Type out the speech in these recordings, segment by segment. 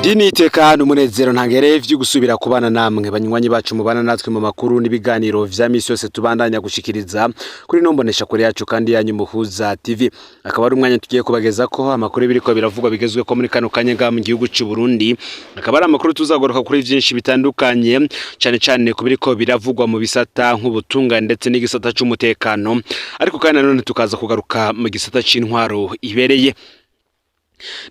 Ndini iteka n'umunezero ntangere vyo gusubira kubana namwe, banywanyi bacu mubana natwe mu makuru n'ibiganiro vya misi yose tubandanya gushikiriza kuri nombonesha kure yacu kandi yanyu Muhuza TV. Akaba ari umwanya tugiye kubageza ko amakuru biriko biravugwa bigezwe ko muri kano kanya ngaha mu gihugu c'u Burundi. Akaba ari amakuru tuzagaruka kuri vyinshi bitandukanye, cane cane ku biriko biravugwa mu bisata nk'ubutunga ndetse n'igisata c'umutekano, ariko kandi nanone tukaza kugaruka mu gisata c'intwaro ibereye.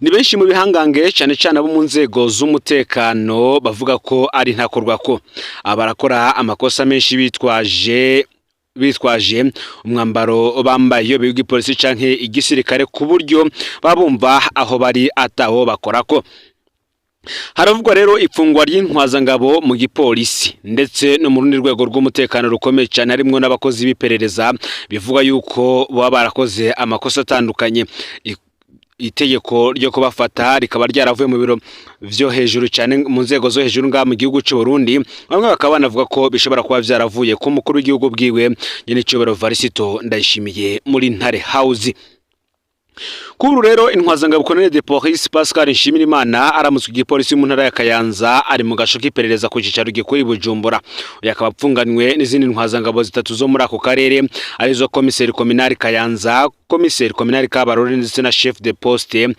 Ni benshi mu bihangange, cyane cyane abo mu nzego z'umutekano, bavuga ko ari ntakorwa ko abarakora amakosa menshi bitwaje umwambaro bambaye iyo biga ipolisi canke igisirikare, ku buryo babumva aho bari ataho bakora ko. Haravugwa rero ifungwa ry'intwazangabo mu gipolisi ndetse no mu rundi rwego rw'umutekano rukomeye cyane, harimwo n'abakozi b'iperereza, bivuga yuko baba barakoze amakosa atandukanye. Itegeko ryo kubafata rikaba ryaravuye mu biro vyo hejuru cyane, mu nzego zo hejuru ngaha mu gihugu c'u Burundi. Bamwe bakaba banavuga ko bishobora kuba vyaravuye ku mukuru w'igihugu bwiwe nyene cyobero Varisito Ndayishimiye muri Ntare House. Kuri rero, intwazangabo Colonel de Police Pascal Nshimirimana aramutswe igipolisi mu ntara ya Kayanza, ari mu gasho k'iperereza ku cicaro gikuru i Bujumbura. Uyu akaba apfunganywe n'izindi ntwazangabo zitatu zo muri ako karere, arizo komiseri communal Kayanza, komiseri communal Kabarore ndetse na chef de poste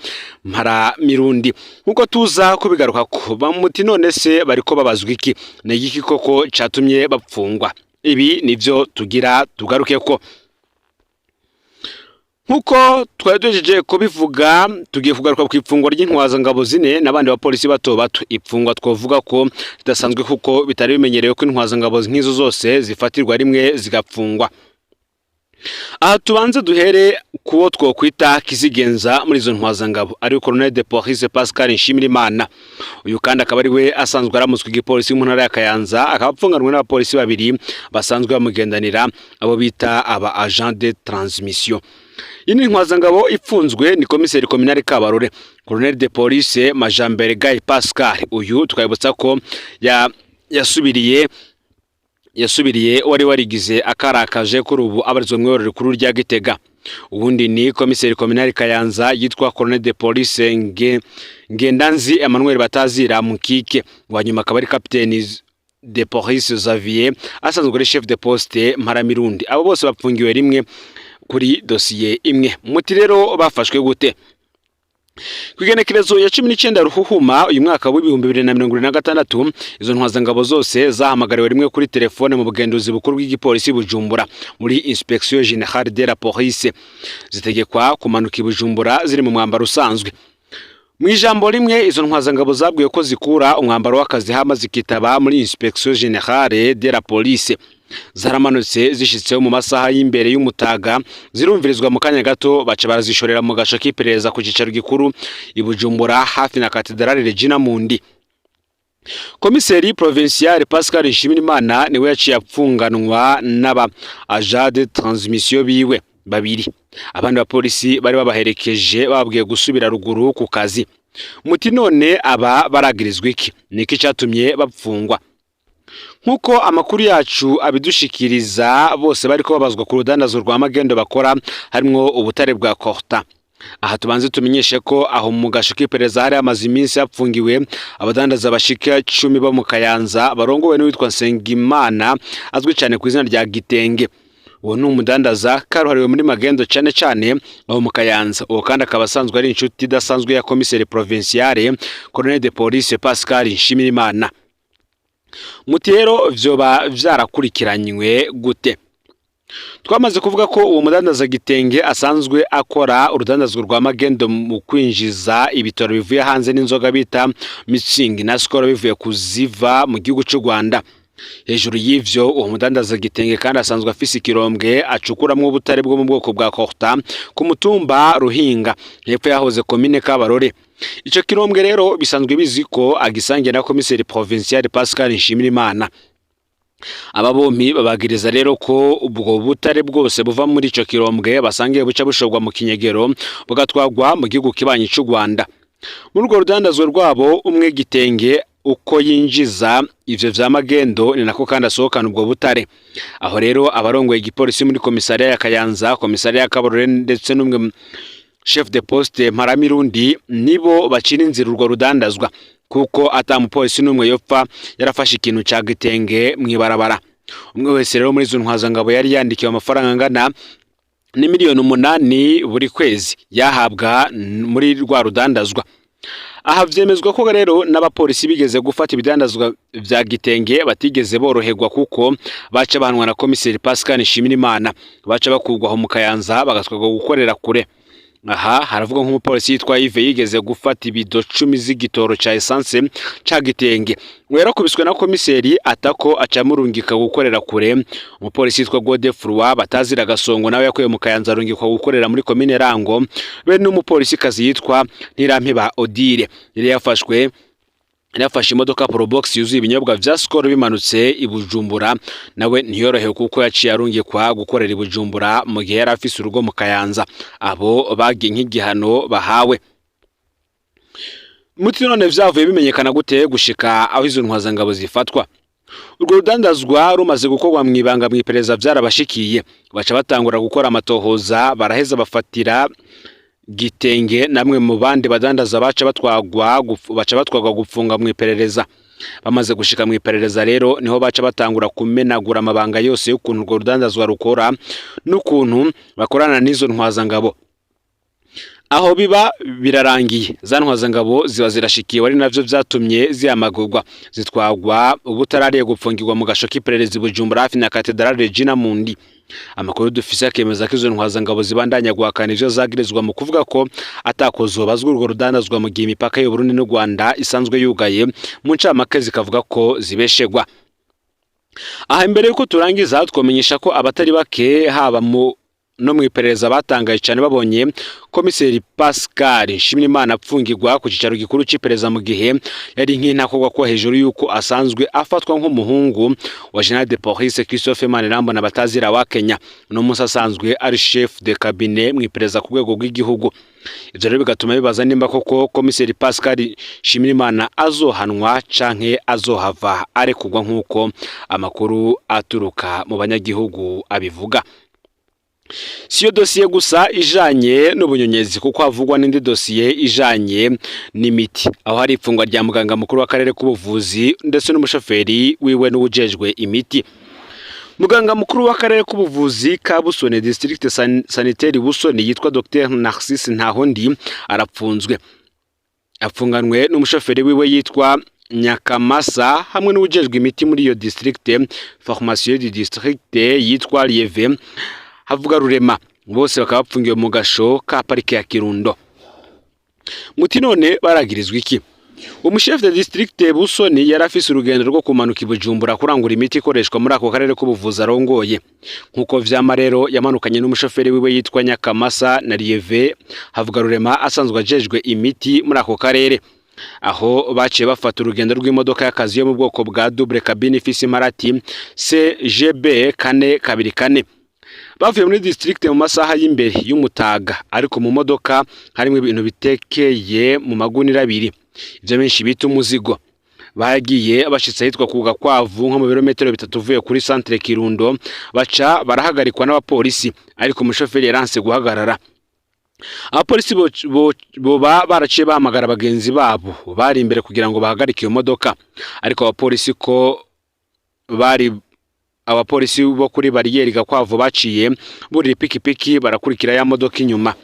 Mparamirundi, nkuko tuza kubigaruka ko bamuti. None se bariko babazwa iki? Ni igiki koko catumye bapfungwa? Ibi nivyo tugira tugaruke ko. Nkuko twari duhejeje kubivuga, tugiye kugaruka ku ifungwa ry'intwazangabo zine n'abandi bapolisi bato bato. Ifungwa twavuga ko ridasanzwe, kuko bitari bimenyerewe ko intwazangabo nk'izo zose zifatirwa rimwe zigapfungwa. Aha tubanze duhere kuwo twokwita kizigenza muri izo ntwazangabo, ari Colonel de Police Pascal Nshimirimana. Uyu kandi akaba ari we asanzwe aramutswe igipolisi mu ntara ya Kayanza, akaba apfunganwe n'abapolisi babiri basanzwe bamugendanira, abo bita aba agent de transmission. Iyi ni intwazangabo ipfunzwe ni komiseri communal Kabarore, Colonel de Police Majambere Guy Pascal. Uyu tukabibutsa ko ya yasubiriye wari warigize akarakaje, kuri ubu abarizwa mu iborero rikuru rya Gitega. Ubundi ni komiseri communal Kayanza yitwa Colonel de Police Ngendanzi Emmanuel Batazira Mukike. Wa nyuma akaba ari Capitaine de Police Xavier, asanzwe ari chef de poste Mparamirundi. Abo bose bapfungiwe rimwe kuri dosiye imwe. Muti rero bafashwe gute? Ku igenekerezo ya 19 Ruhuhuma uyu mwaka w'2026, izo ntwazangabo zose zahamagariwe rimwe kuri telefone mu bugenduzi bukuru bw'igipolisi Bujumbura, muri Inspection Générale de la Police, zitegekwa kumanuka i Bujumbura ziri mu mwambaro usanzwe. Mu ijambo rimwe, izo ntwazangabo zabwiwe ko zikura umwambaro w'akazi hama zikitaba muri Inspection Générale de la Police. Zaramanutse, zishitseho mu masaha y'imbere y'umutaga, zirumvirizwa mu kanya gato, baca barazishorera mu gasho k'iperereza ku cicaro gikuru i Bujumbura, hafi na Katedrale Regina Mundi. Komiseri provincial Pascal Nshimirimana niwe yaciye apfunganwa n'aba agent de transmission biwe babiri. Abandi bapolisi bari babaherekeje bababwiye gusubira ruguru ku kazi. Muti none aba baragirizwa iki? Niki catumye bapfungwa? Nk'uko amakuru yacu abidushikiriza, bose bariko babazwa ku rudandazo rwa magendo bakora, harimwo ubutare bwa coltan. Aha tubanze tumenyeshe ko aho mu gasho k'iperereza hari hamaze iminsi hapfungiwe abadandaza bashika 10 bo mu Kayanza, barongowe n'uwitwa Nsengimana azwi cyane ku izina rya Gitenge. Uwo ni umudandaza karuhariwe muri magendo, cyane cyane aho mu Kayanza. Uwo kandi akaba asanzwe ari inshuti idasanzwe ya komiseri provinciale Colonel de Police Pascal Nshimirimana. Muti rero vyoba vyarakurikiranywe gute? Twamaze kuvuga ko uwo mudandaza Gitenge asanzwe akora urudandazwa rwa magendo mu kwinjiza ibitoro bivuye hanze n'inzoga bita Mützig na Skol bivuye kuziva mu gihugu cy'u Rwanda. Hejuru y'ivyo, uwo mudandaza Gitenge kandi asanzwe afise ikirombwe acukuramwo ubutare bwo mu bwoko bwa coltan ku mutumba Ruhinga, hepfo yahoze komine Kabarore. Ico kirombwe rero bisanzwe bizi ko agisangiye na komiseri provincial Pascal Nshimirimana. Aba bompi babagiriza rero ko ubwo butare bwose buva muri ico kirombwe basangiye buca bushorwa mu kinyegero, bugatwagwa mu gihugu kibanyi c'u Rwanda. Muri urwo rudandazwa rwabo, umwe Gitenge uko yinjiza ivyo vya magendo ni nako kandi asohokana ubwo butare. Aho rero abarongoye igipolisi muri komisariya ya Kayanza, komisariya ya Kabarore ndetse n'umwe chef de poste Mparamirundi nibo bacira inzira urwo rudandazwa. Kuko ata mupolisi n'umwe yopfa yarafashe ikintu ca gitenge mw'ibarabara. Umwe wese rero muri izo ntwazangabo yari yandikiwe amafaranga angana ni 8 miliyoni buri kwezi yahabwa muri rwa rudandazwa. Aha vyemezwa ko rero n'abapolisi bigeze gufata ibidandazwa vya gitenge batigeze boroherwa, kuko baca bahanwa na komiseri Pascal Nshimirimana, baca bakurwa aho mu Kayanza bagatwarwa gukorera kure. Aha haravuga nk'umupolisi yitwa Yves yigeze gufata ibido 10 z'igitoro ca essence ca gitenge, ngo yarakubiswe na komiseri atako acamurungika gukorera kure. Umupolisi yitwa Godefroid batazira Gasongo nawe yakuye mu Kayanza arungikwa gukorera muri komine Rango, be n'umupolisi kazi yitwa Ntirampeba Odile yari yafashwe yafashe imodoka Probox yuzuye ibinyobwa vya Skol bimanutse i Bujumbura, nawe ntiyorohewe kuko yaciye arungikwa gukorera i Bujumbura mu gihe yari afise urugo mu Kayanza. Abo bagiye nk'igihano bahawe. Muti none vyavuye bimenyekana gute gushika aho izo ntwazangabo zifatwa? Urwo rudandazwa rumaze gukorwa mw'ibanga mw'iperereza vyarabashikiye, baca batangura gukora amatohoza, baraheza bafatira gitenge namwe mu bandi badandaza, baca batwagwa gupfunga mu iperereza. Bamaze gushika mu iperereza rero niho baca batangura kumenagura amabanga yose y'ukuntu urwo rudandazwa rukora n'ukuntu bakorana n'izo ntwazangabo. Aho biba birarangiye, za ntwazangabo ziba zirashikiwe, ari navyo vyatumye zihamagurwa, zitwagwa ubutarariye gupfungirwa mu gasho k'iperereza i Bujumbura hafi na Katedrale Regina Mundi. Amakuru dufise akemeza ko izo ntwazangabo zibandanya guhakana ivyo zagirizwa mu kuvuga ko atakozobazwa urwo rudandazwa mu gihe imipaka y'u Burundi n'u Rwanda isanzwe yugaye. Mu ncamake zikavuga ko zibeshegwa. Aha imbere yuko turangiza, twomenyesha ko abatari bake haba mu no mu iperereza batangaye cyane babonye komiseri Pascal Nshimirimana apfungirwa ku cicaro gikuru c'iperereza mu gihe yari nk'intakogwa ko hejuru yuko asanzwe afatwa nk'umuhungu wa General de Police Christophe Manirambona batazira wa Kenya, uno munsi asanzwe ari chef de cabinet mu iperereza ku rwego rw'igihugu. Ivyo rero bigatuma bibaza nimba koko komiseri Pascal Nshimirimana azohanwa canke azohava arekurwa nk'uko amakuru aturuka mu banyagihugu abivuga. Siyo dosiye gusa ijanye n'ubunyonyezi, kuko havugwa n'indi dosiye ijanye n'imiti, aho hari ifungwa rya muganga mukuru w'akarere k'ubuvuzi ndetse n'umushoferi wiwe n'uwujejwe imiti. Muganga mukuru w'akarere k'ubuvuzi ka Busoni, district sanitaire Busoni, yitwa Dr Narcisse Ntahondi, arapfunzwe, apfunganwe n'umushoferi wiwe yitwa Nyakamasa hamwe n'uwujejwe imiti muri iyo district, pharmacien du district, yitwa Lieve Havuga Rurema, bose bakaba bapfungiwe mu gasho ka parike ya Kirundo. Muti none baragirizwa iki? Umushefu de district Busoni yari afise urugendo rwo kumanuka i Bujumbura kurangura imiti ikoreshwa muri ako karere k'ubuvuzi arongoye. Nk'uko vyama rero, yamanukanye n'umushoferi wiwe yitwa Nyakamasa na Lieve Havuga Rurema asanzwe ajejwe imiti muri ako karere. Aho baciye bafata urugendo rw'imodoka y'akazi yo mu bwoko bwa double cabine ifise imparati CGB 424. Bavuye muri district mu masaha y'imbere y'umutaga, ariko mu modoka harimo ibintu bitekeye mu magunira abiri, ivyo benshi bita umuzigo. Bagiye bashitse ahitwa ku Gakwavu, nko mu birometero 3 uvuye kuri centre Kirundo, baca barahagarikwa n'abapolisi, ariko umushoferi yaranse guhagarara. Abapolisi boba baraciye bahamagara bagenzi babo bari imbere kugira ngo bahagarike iyo modoka, ariko abapolisi ko bari abapolisi bo kuri bariyeri Gakwavu baciye burira ipikipiki barakurikira ya modoka inyuma.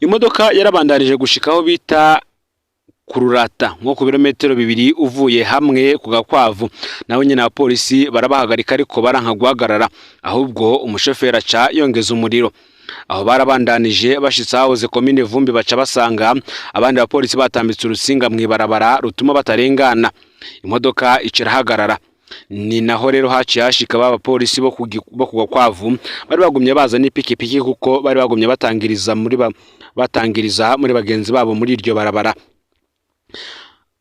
Imodoka yarabandanije gushika aho bita Kururata, nko ku birometero 2 uvuye hamwe ku Gakwavu, naho nyine abapolisi barabahagarika, ariko baranka guhagarara, ahubwo umushoferi aca yongeza umuriro. Aho barabandanije bashitse ahahoze komine Vumbi, baca basanga abandi bapolisi batambitse urutsinga mw'ibarabara rutuma batarengana, imodoka ica irahagarara. Ni naho rero haciye hashika ba bapolisi bo ku Gakwavu bari bagumye baza n'ipikipiki, kuko bari bagumye batangiriza muri bagenzi babo muri iryo barabara.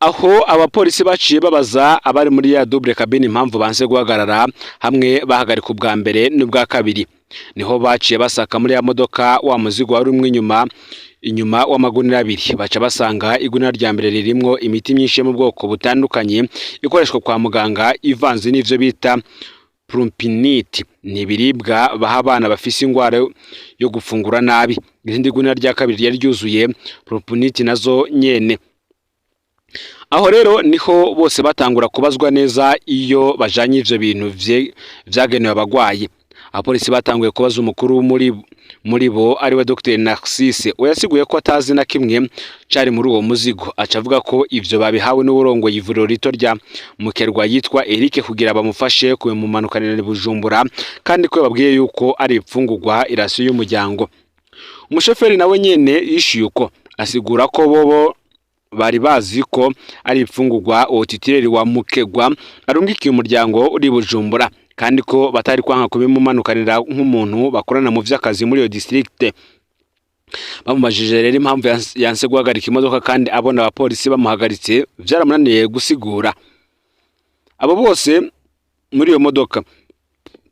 Aho abapolisi baciye babaza abari muri ya double cabine impamvu banse guhagarara hamwe bahagarika ubwa mbere n'ubwa kabiri. Niho baciye basaka muri ya modoka wa muzigo wari umwe inyuma w'amagunira abiri, baca basanga igunira rya mbere ririmwo imiti myinshi yo mu bwoko butandukanye ikoreshwa kwa muganga, ivanze n'ivyo bita Plumpy'Nut, ni ibiribwa baha abana bafise ingwara yo gufungura nabi. Irindi gunira rya kabiri ryari ryuzuye Plumpy'Nut nazo nyene. Aho rero niho bose batangura kubazwa neza iyo bajanye ivyo bintu vyagenewe abagwayi. Abapolisi batanguye kubaza umukuru muri bo, ariwe Dr Narcisse. We yasiguye ko atazi na kimwe cari muri uwo muzigo, aca avuga ko ivyo babihawe n'uwurongoye ivuriro rito rya Mukerwa yitwa Eric kugira bamufashe kubimumanukanira i Bujumbura, kandi ko yababwiye yuko ari ibifungurwa, i ration y'umuryango. Umushoferi nawe nyene yishuye uko, asigura ko bobo bari bazi ko ari ibifungurwa uwo titulaire wa Mukegwa arungikiye umuryango uri Bujumbura, kandi ko batari kwanka kubimumanukanira nk'umuntu bakorana mu vy'akazi muri iyo district. Bamubajije rero impamvu yanse guhagarika imodoka kandi abona abapolisi bamuhagaritse, vyaramunaniye gusigura. Abo bose muri iyo modoka,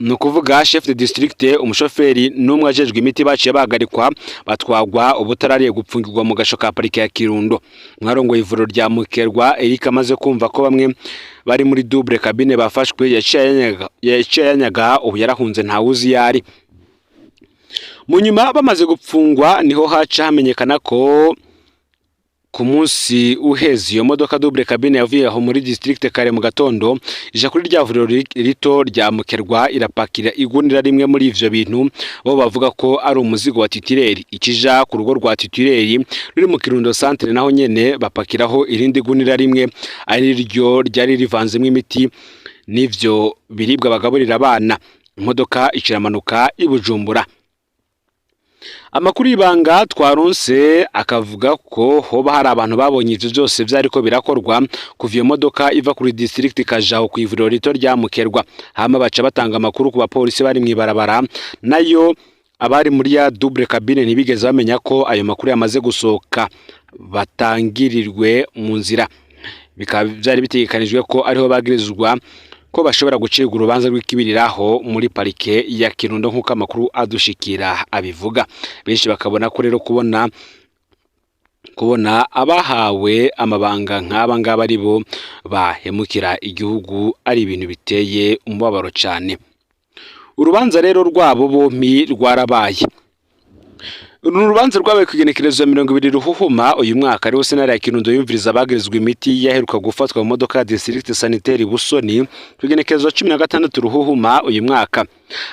ni ukuvuga chef de district, umushoferi n'umwe ajejwe imiti, baciye bahagarikwa, batwagwa ubutarariye gupfungirwa mu gasho ka parike ya Kirundo. Mwarongoye ivuriro rya Mukerwa Eric amaze kumva ko bamwe bari muri double cabine bafashwe, yaciye yanyaga. Ubu yarahunze, ntawuzi iyo ari. Mu nyuma bamaze gupfungwa niho haca hamenyekana ko ku munsi uheze iyo modoka double cabine yavuye aho muri district kare mu gatondo, ija kuri rya vuriro rito rya Mukerwa, irapakira igunira rimwe muri ivyo bintu bo bavuga ko ari umuzigo wa titulaire, ikija ku rugo rwa titulaire ruri mu Kirundo centre, naho nyene bapakiraho irindi gunira rimwe, ari ryo ryari rivanzemwo imiti n'ivyo biribwa bagaburira abana. Imodoka iciramanuka i Bujumbura. Amakuru y'ibanga twaronse akavuga ko hoba hari abantu babonye ivyo vyose vyariko birakorwa kuva iyo modoka iva kuri district ikaja aho kw'ivuriro rito rya Mukerwa, hama baca batanga amakuru ku bapolisi bari mw'ibarabara. Nayo abari muri ya double cabine ntibigeze bamenya ko ayo makuru yamaze gusohoka, batangirirwe mu nzira. Bikaba vyari bitegekanijwe ko ariho bagirizwa ko bashobora gucirwa urubanza rw'ikibiriraho muri parike ya Kirundo, nk'uko amakuru adushikira abivuga. Benshi bakabona ko rero kubona abahawe amabanga nk'aba ngaba ari bo bahemukira igihugu ari ibintu biteye umubabaro cane. Urubanza rero rwabo bompi rwarabaye. Uru rubanza rwabaye ku igenekerezo 20 Ruhuhuma uyu mwaka, ariho sentare ya Kirundo yumviriza abagirizwa imiti yaheruka gufatwa mu modoka ya district sanitaire Busoni ku igenekerezo 16 Ruhuhuma uyu mwaka.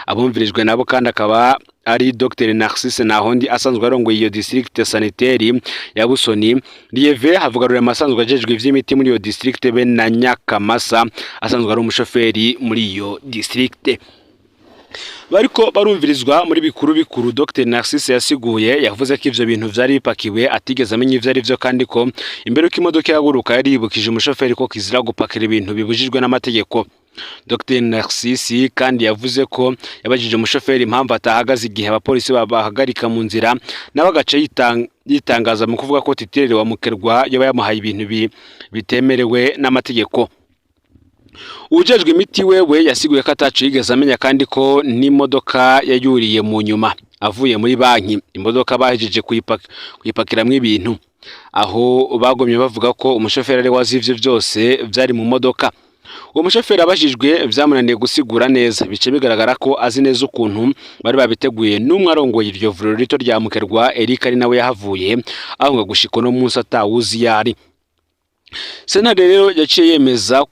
Abumvirijwe nabo kandi akaba ari Dr Narcisse Nahondi asanzwe arongoye iyo district sanitaire ya Busoni, Lieve Havugarurema asanzwe ajejwe ivy'imiti muri iyo district, be na Nyakamasa asanzwe ari umushoferi muri iyo district. Bariko barumvirizwa muri bikuru bikuru, Dr Narcisse yasiguye, yavuze ko ivyo bintu vyari bipakiwe atigeze amenya ivyo ari vyo, kandi ko imbere yuko imodoka ihaguruka yari yibukije umushoferi ko kizira gupakira ibintu bibujijwe n'amategeko. Dr Narcisse kandi yavuze ko yabajije umushoferi impamvu atahagaze igihe abapolisi babahagarika mu nzira, nawe agaca yitangaza mu kuvuga ko titulaire wa Mukerwa yoba yamuhaye ibintu bitemerewe n'amategeko. Uwujejwe imiti wewe yasiguye ko ataco yigeze amenya, kandi ko n'imodoka yayuriye mu nyuma avuye muri banki, imodoka bahejeje kuyipakiramwo ibintu. Aho bagomye bavuga ko umushoferi ari wazi ivyo vyose vyari mu modoka. Uwo mushoferi abajijwe vyamunaniye gusigura neza, bice bigaragara ko azi neza ukuntu bari babiteguye. N'umwe arongoye iryo vuriro rito rya Mukerwa Eric, ari nawe yahavuye ahunga gushika uno munsi atawuzi yari. Sentare rero yaciye yemeza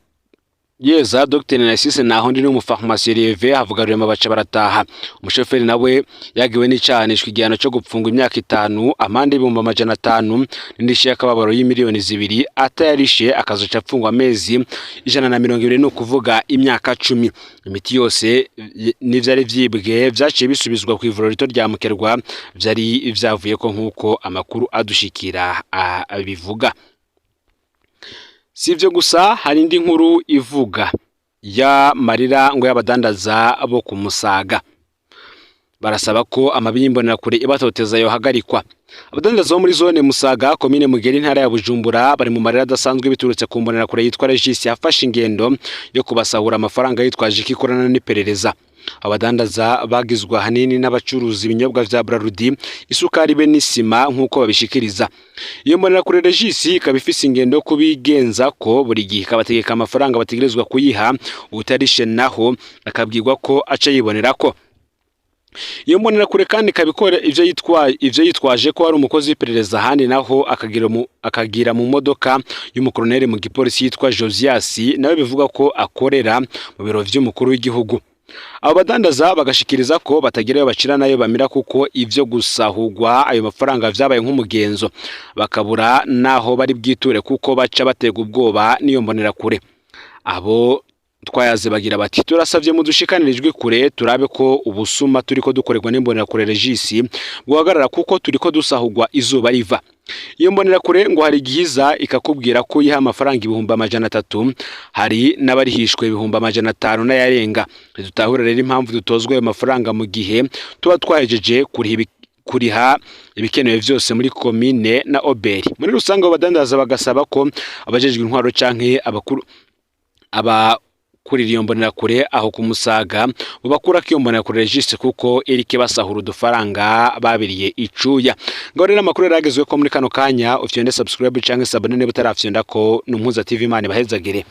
yeza Dr Narcisse Nahondi n'umufarumasiye Lieve Havugarurema, baca barataha. Umushoferi nawe yagiwe n'icahanishwa igihano co gupfungwa imyaka 5, amande y'500,000 n'indishyi y'akababaro y'2 miliyoni, atayarishe akazoca apfungwa amezi 120, ni ukuvuga imyaka 10. Imiti yose n'ivyari vyibwe vyaciye bisubizwa ku ivuriro rito rya Mukerwa vyari vyavuyeko, nk'uko amakuru adushikira abivuga. Si ivyo gusa, hari indi nkuru ivuga y'amarira ngo y'abadandaza bo ku Musaga, barasaba ko amabi y'imbonerakure ibatoteza yohagarikwa. Abadandaza bo muri zone Musaga, komine Mugera, intara ya Bujumbura, bari mu marira adasanzwe biturutse ku mbonerakure yitwa Regis yafashe ingendo yo kubasahura amafaranga yitwaje ko ikorana n'iperereza. Abadandaza bagizwe ahanini n'abacuruza ibinyobwa vya Brarudi, isukari be n'isima, nk'uko babishikiriza. Iyo mbonerakure Regis ikaba ifise ingendo yo kubigenza ko buri gihe, ikabategeka amafaranga bategerezwa kuyiha, utarishe naho akabwirwa ko aca yibonera ko. Iyo mbonerakure kandi ikaba ikora ivyo yitwaje ko ari umukozi w'iperereza, ahandi naho akagira mu modoka y'umukoloneli mu gipolisi yitwa Josias, nawe bivuga ko akorera mu biro vy'umukuru w'igihugu. Abo badandaza bagashikiriza ko batagira ayo bacira nayo bamira, kuko ivyo gusahurwa ayo mafaranga vyabaye nk'umugenzo, bakabura naho bari bwiture kuko baca batega ubwoba n'iyo mbonerakure. Abo twayaze bagira bati: "Turasavye mudushikanire ijwi kure, turabe ko ubusuma turiko dukorerwa n'imbonerakure Regis guhagarara, kuko turiko dusahurwa izuba riva." Iyo mbonerakure ngo hari igihiza ikakubwira ko uyiha amafaranga 300,000, hari n'abarihishwe 500,000 n'ayarenga. Ntidutahura rero impamvu dutozwa ayo mafaranga mu gihe tuba twahejeje kuriha ibikenewe vyose muri komine na oberi muri rusange. Abo badandaza bagasaba ko abajejwe intwaro canke abakuru abakurira iyo mbonerakure aho ku Musaga bubakurako iyo mbonerakure Regis, kuko iriko basahura udufaranga babiriye icuya. Ngaho rero amakuru yaragezwe ko muri kano kanya, ufyonde subscribe canke s'abonner niba utarafyonda ko. N'Umpuza TV, Imana ibahezagire.